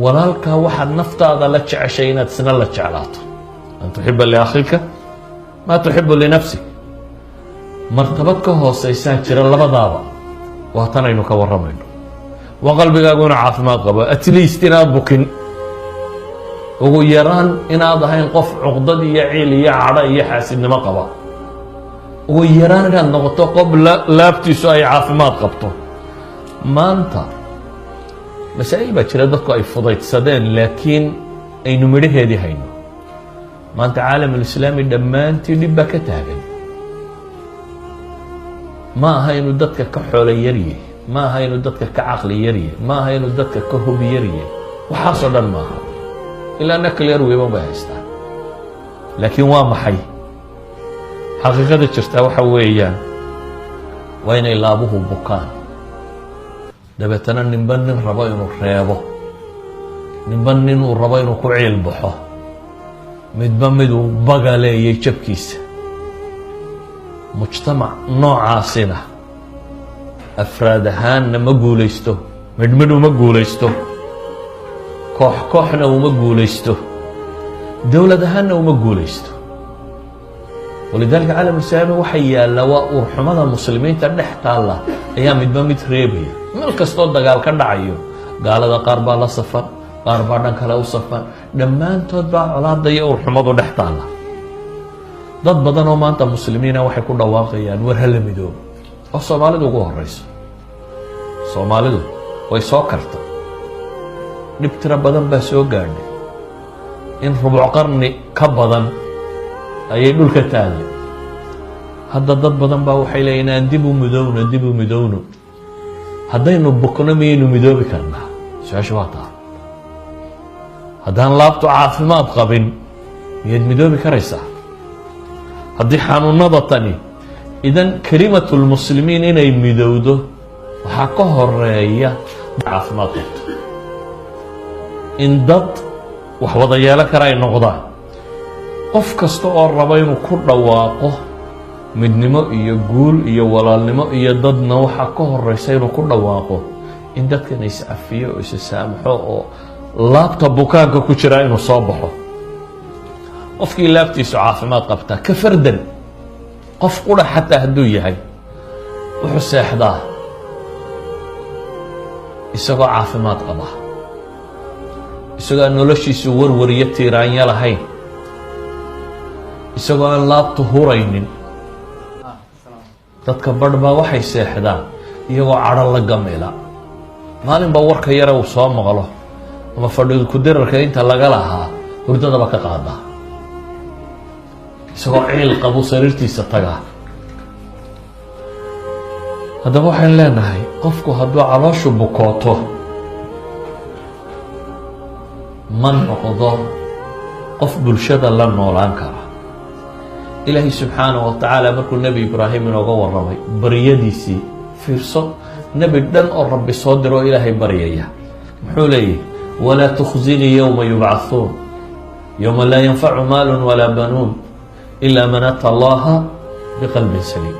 Walaalkaa waxaad naftaada la jeceshay inaad isna la jeclaato. أن تحب لأخيك ما تحب لنفسك. Martabad ka hooseysaa jira labadaaba, waa tan aynu ka warramayno. Waa qalbigaagu inuu caafimaad qabo, at least inaad bukin, ugu yaraan inaad ahayn qof cuqdad iyo ciil iyo cadho iyo xaasidnimo qaba, ugu yaraan inaad noqoto qof laabtiisu ay caafimaad qabto. Maanta masaa'il baa jira dadku ay fudaydsadeen, laakiin aynu midhaheedii hayno. Maanta caalamulislaami dhammaantii dhib baa ka taagan. Ma aha inuu dadka ka xoolo yaryahy, ma aha inuu dadka ka caqli yaryahy, ma aha inuu dadka ka hubi yaryahy, waxaasoo dhan maaha, ilaa nuclear weapon bay haystaan. Laakiin waa maxay xaqiiqada jirtaa? Waxa weeyaan waa inay laabuhu bukaan, dabeetana ninba nin rabo inuu reebo, ninba nin uu rabo inuu ku ciil baxo, midba miduu baga leeyay jabkiisa. Mujtamac noocaasina afraad ahaanna ma guulaysto, midhmidh uma guulaysto, koox kooxna uma guulaysto, dowlad ahaanna uma guulaysto. ولذلك caalam islaami waxa yaalla waa uurxumada muslimiinta dhex taalla ayaa midba mid reebaya. Meel kastoo dagaal ka dhacayo, gaalada qaar baa la safan, qaar baa dhan kale u safan, dhammaantood baa colaada iyo uurxumadu dhex taalla. Dad badan oo maanta muslimiina waxay ku dhawaaqayaan war hala midoobo, oo Soomaalidu ugu horeyso. Soomaalidu way soo karta, dhib tiro badan baa soo gaadhay, in rubuc qarni ka badan ayay dhulka taallay. Hadda dad badan baa waxay leeyihin aan dib u midowno, dib u midowno. Haddaynu bukno, miyaynu midoobi karnaa? Su-aasha waa taa. Haddaan laabtu caafimaad qabin, miyaad midoobi karaysaa? Haddii xanuunada tani, idan كلمة المسلمين inay midowdo waxaa ka horeeya caafimaad qabto, in dad wax wada yeelan kara ay noqdaan. Qof kasta oo raba inuu ku dhawaaqo midnimo iyo guul iyo walaalnimo iyo dadna, waxaa ka horeysa inuu ku dhawaaqo in dadkan iscafiyo oo isa saamaxo oo laabta bukaanka ku jiraa inuu soo baxo. Qofkii laabtiisu caafimaad qabtaa, ka fardan, qof qura xataa hadduu yahay, wuxuu seexdaa isagoo caafimaad qaba, isagoo aan noloshiisu warwar iyo tiiraanyo lahayn, isagoo aan laabtu huraynin. Dadka barh baa waxay seexdaan iyagoo cadho la gamila. Maalin baa warka yare uu soo maqlo ama fadhi ku-dirarka inta laga lahaa hurdadaba ka qaadaa, isagoo ciil qabu sariirtiisa tagaa. Haddaba waxaynu leenahay, qofku hadduu calooshu bukooto, ma noqdo qof bulshada la noolaan kara. Ilaahay subxaanaه wa tacaala markuu Nebi Ibraahim inooga warramay baryadiisii, fiirso, nebi dhan oo Rabbi soo diro oo Ilaahay baryaya, muxuu leeyahy? ولا تخزني يوم يبعثون يوم لا ينفع مال ولا بنون إلا من أتى الله بقلب سليم.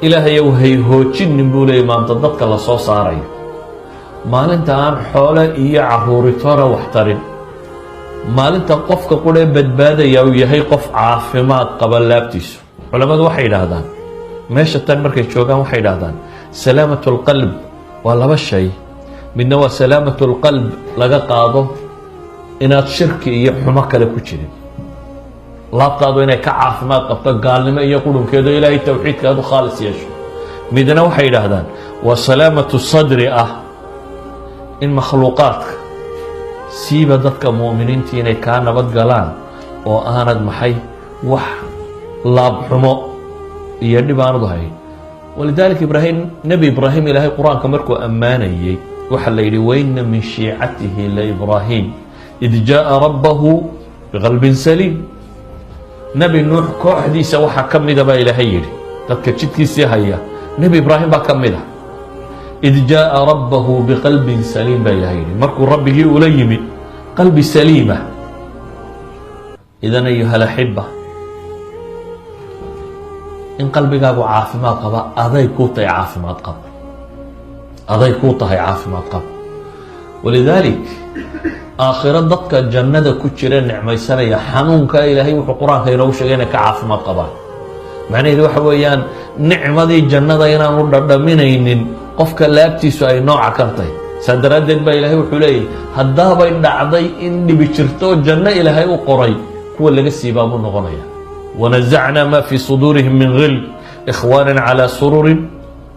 Ilaahayow, hay hoojinin, buu leeyay, maanta dadka la soo saarayo, maalinta aan xoole iyo caruuritoona wax tarin, maalinta qofka quree badbaadaya uu yahay qof caafimaad qaba laabtiisu. Culammadu waxay yidhaahdaan, meesha tan markay joogaan, waxay yidhahdaan سلامة القلب waa laba shay. Midna waa سلامة القلب laga qaado inaad shirki iyo xumo kale ku jirin, laabtaadu inay ka caafimaad qabto gaalnimo iyo qurunkeedo, Ilaahay towxiidka aad u khaalis yeesho. Midna waxay yidhaahdaan waa سلامة الصدر ah in makhluuqaadka, siiba dadka mu'miniinta, inay kaa nabad galaan oo aanad maxay wax laabxumo iyo dhib aanad hayn. ولذلك Ibraahim, Nebi Ibraahim, Ilaahay Qur-aanka markuu ammaanayey waxaa la yidhi: وإن من شيعته لإبراهيم إذ جاء ربه بقلب سليم. Nebi Nuux kooxdiisa waxaa ka mida, baa Ilaahay yidhi, dadka jidkiisii haya, Nebi Ibraahim baa ka mid a. إذ جاء ربه بقلب سليم, baa Ilahay yidhi, markuu Rabbigii ula yimid qalbi saliima. إذن أيها الأحبة, in qalbigaagu caafimaad qaba aday kuu tahay caafimaad qab, aday kuu tahay caafimaad qab. ولذلك Aakhiro dadka jannada ku jira nicmaysanaya xanuunka Ilaahay wuxuu Qur-aanka inoogu sheegay inay ka caafimaad qabaan. Macnaheedu waxa weeyaan, nicmadii jannada inaanu dhadhaminaynin qofka laabtiisu ay nooca kan tahay. Saa daraaddeed baa Ilaahay wuxuu leeyahy, haddaabay dhacday in dhibi jirto oo janno Ilaahay u qoray, kuwa laga siibaa buu noqonaya. ونزعنا ما في صدورهم من غل إخوانا على سرر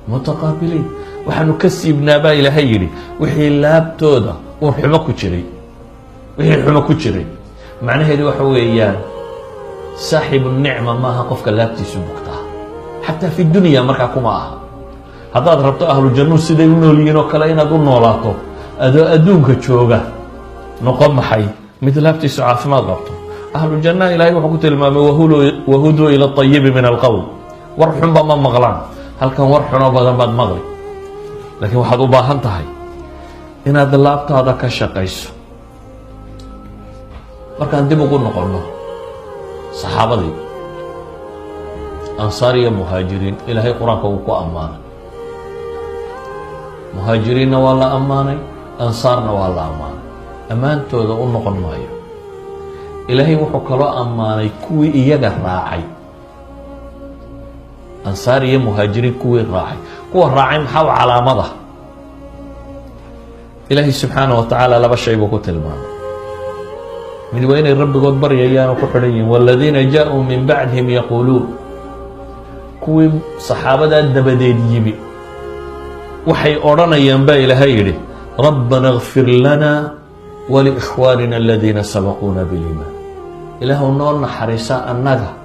متقابلين. Waxaanu ka siibnaa baa Ilaahay yidhi wixii laabtooda uu xumo ku jiray, wixii xumo ku jiray. Macnaheedu waxa weeyaan, saaxibu nicma maaha qofka laabtiisu bugtaa, xataa في الدنيا. Markaa kuma aha. Haddaad rabto ahlu jannuhu siday u nool yihiin oo kale inaad u noolaato adoo adduunka jooga, noqon maxay? Mid laabtiisu caafimaad qabto. Ahlu jannaha Ilahay wuxuu ku tilmaamay وهدوا إلى الطيب من القول. War xunba ma maqlaan. Halkan war xunoo badan baad maqli, laakiin waxaad u baahan tahay inaad laabtaada ka shaqayso. Markaan dib ugu noqonno saxaabadii ansaar iyo muhaajiriin, Ilaahay Qur-aanka wuu ku ammaanay. Muhaajiriinna waa la ammaanay, ansaarna waa la ammaanay. Ammaantooda u noqon maayo. Ilaahay wuxuu kaloo ammaanay kuwii iyaga raacay, ansaar iyo muhaajiriin kuwii raacay. Kuwa raacay maxaa u calaamada? Ilaahay subxaana wa tacaala laba shay buu ku tilmaamay. Mid waa inay rabbigood baryayaan oo ku xidhan yihiin. والذين جاءوا من بعدهم يقولون, kuwii saxaabadaa dabadeed yimi waxay odhanayaan baa Ilaahay yidhi, ربنا اغفر لنا ولإخواننا الذين سبقونا بالإيمان. Ilaahu noo naxariisa annaga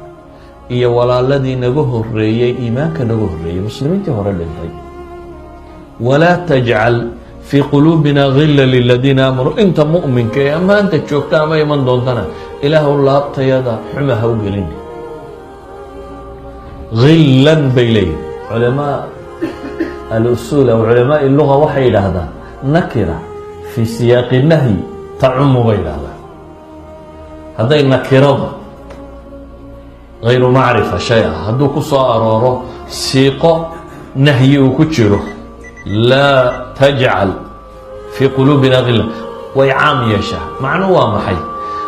iyo walaaladii naga horeeyey, iimaanka naga horreeyey, muslimiintii hore dhintay. ولا تجعل في قلوبنا غلا للذين آمنوا. Inta mu'minka ee ammaanta joogta ama iman doontana, Ilaahu laabtayada xuma ha u gelini. غلا bay leeyihin culamaa الأصول aw culamaa اللغة. Waxay yidhaahdaan نكرة في سياق النهي تعم bay yidhahdaan. Hadday nakiradu غير معرفة shay ah hadduu ku soo arooro siiqo nahyi uu ku jiro, لا تجعل في قلوبنا غلا, way caam yeeshaa. Macnuhu waa maxay?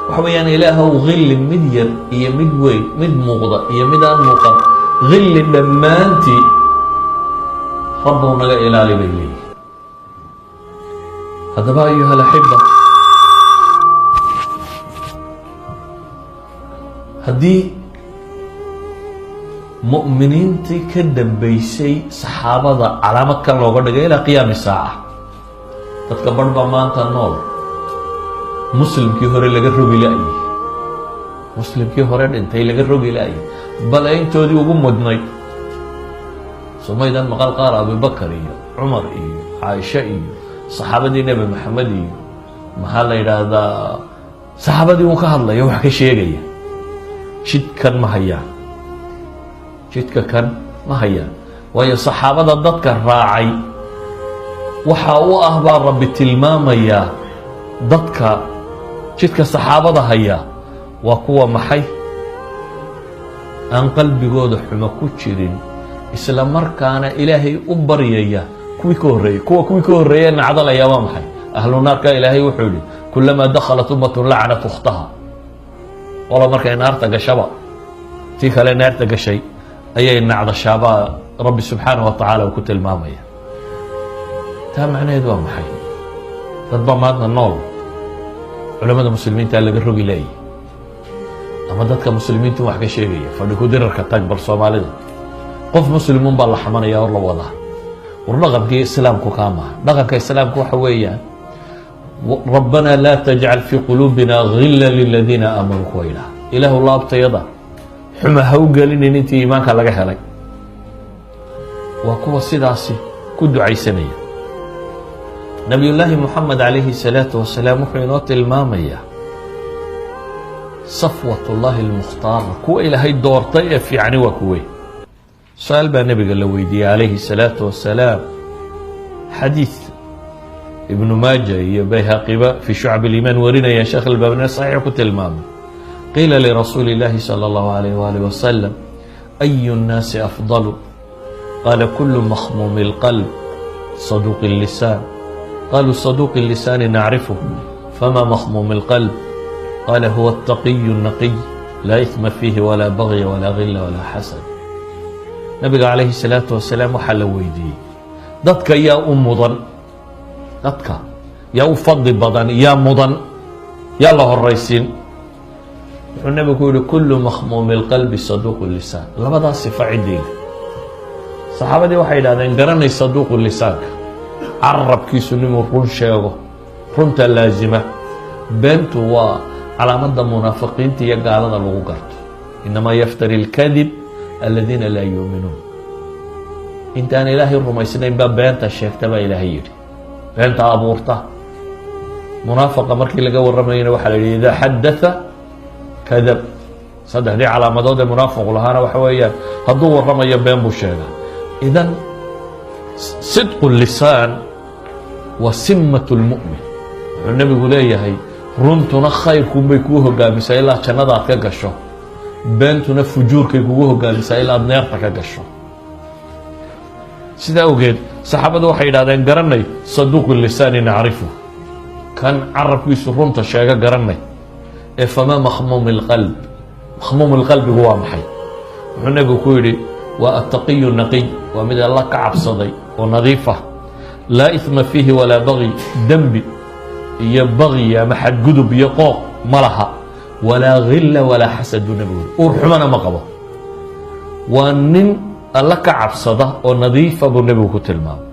Waxa weeyaan, Ilaahow gilli mid yar iyo mid weyn, mid muuqda iyo mid aan muuqan, gilli dhammaantii Rabbow naga ilaali bay leeyihin. Haddaba, أيها الأحبة, haddii mu'miniintii ka dambeysay saxaabada calaamad kan looga dhigay ilaa qiyaami saaca, dadka barh baa maanta nool muslimkii hore laga rogi la'yi, muslimkii hore dhintay laga rogi la'yi, bale intoodii ugu mudnayd. Somaydan maqal qaar Abubakar iyo Cumar iyo Caaisha iyo saxaabadii Nebi Maxamed iyo maxaa la yidhaahdaa, saxaabadii uu ka hadlaya, wax ka sheegaya, jidkan ma hayaan, jidka kan ma hayaan. Waayo, saxaabada dadka raacay waxa u ah baa Rabbi tilmaamayaa. Dadka jidka saxaabada haya waa kuwa maxay? Aan qalbigooda xumo ku jirin, isla markaana Ilaahay u baryaya kuwii ka horreeyey. Kuwii ka horreeye nacdalaya waa maxay? Ahlu naarka Ilaahay wuxuu yihi, كلما دخلت أمة لعنت أختها. Qola markay naarta gashaba, tii kale naarta gashay ayay nacdashaabaa Rabbi subxaanaه wa tacaala uu ku tilmaamaya. Taa macnaheed waa maxay? Dad baa maanta nool culamada muslimiinta laga rogi leeyahy ama dadka muslimiintu wax ka sheegaya. Fadhi ku dirarka tag bal Soomaalida, qof muslimuun baa la xamanaya oo la wadaa. War dhaqankii islaamku kaa maha. Dhaqanka islaamku waxa weeyaan, ربنا لا تجعل في قلوبنا غلا للذين آمنوا. Kuwa idhaha Ilaahu laabtayada xuma ha u gelinin intii iimaanka laga helay, waa kuwa sidaasi ku ducaysanaya. Nabiyullaahi Moxamed calayhi الsalaatu wasalaam wuxuu inoo tilmaamayaa صفوة الله المختارة, kuwa Ilaahay doortay ee fiicani waa kuwe. Su-aal baa nebiga la weydiiyey calayhi الsalaatu wasalaam. Xadiid Ibnu Maaja iyo Bayhaqiba في شعب الإيمان warinaya, Sheekh Albaanina saxiix ku tilmaamay. قيل لرسول الله صلى الله عليه وآله وسلم: أي الناس أفضل؟ قال: كل مخموم القلب صدوق اللسان. قالوا: صدوق اللسان نعرفه. فما مخموم القلب؟ قال: هو التقي النقي، لا إثم فيه ولا بغي ولا غل ولا حسد. Nabiga calayhi الsalaatu wasalaam waxaa la weydiiyey: dadka yaa u mudan, dadka yaa u fadli badan, yaa mudan, yaa la horaysiin? Wuxuu nabigu yihi: كل مخموم القلب صدوق اللسان. Labadaas sifa ciddii leh. Saxaabadii waxay yidhahdeen: garanay saduuqu lisaanka, carabkiisu ninuu run sheego, runta laazima. Beentu waa calaamadda munaafiqiinta iyo gaalada lagu garto. إنما يفتري الكذب الذين لا يؤمنون. Intaan Ilaahay rumaysnayn baa beenta sheegta, baa Ilaahay yidhi, beenta abuurta. Munaafaqa markii laga warramayana waxaa la yidhi: إذا حدث كذب. Saddexdii calaamadood ee munaafiqu lahaana waxa weeyaan hadduu warramayo been buu sheegaa. إذن صدق اللسان waa سمة المؤمن. Wuxuu nebigu leeyahay: runtuna khayrkunbay kuu hogaamisaa ilaa jannada aad ka gasho, beentuna fujuurkay kugu hogaamisaa ilaa aad neerta ka gasho. Sidaa awgeed saxaabadu waxay yidhahdeen: garanay صدوق اللسان، نعرفه, kan carabkiisu runta sheego garanay, ee فما مخموم القلب? Makhmuum lqalbigu waa maxay? Wuxuu nebigu ku yidhi: waa التقي النقي, waa mid Alla ka cabsaday oo nadiifa, لا إثم فيه ولا بغي, dembi iyo bagyi ama xadgudub iyo qooq ma laha, ولا غل ولا حسد, buu nebigu yidhi. Uur xumana ma qabo. Waa nin Alla ka cabsada oo nadiifa, buu nebigu ku tilmaamay.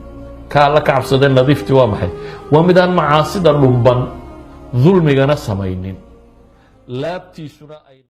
Ka Alla ka cabsada nadiifti waa maxay? Waa mid aan macaasida dhumban, dulmigana samaynin, laabtiisuna ay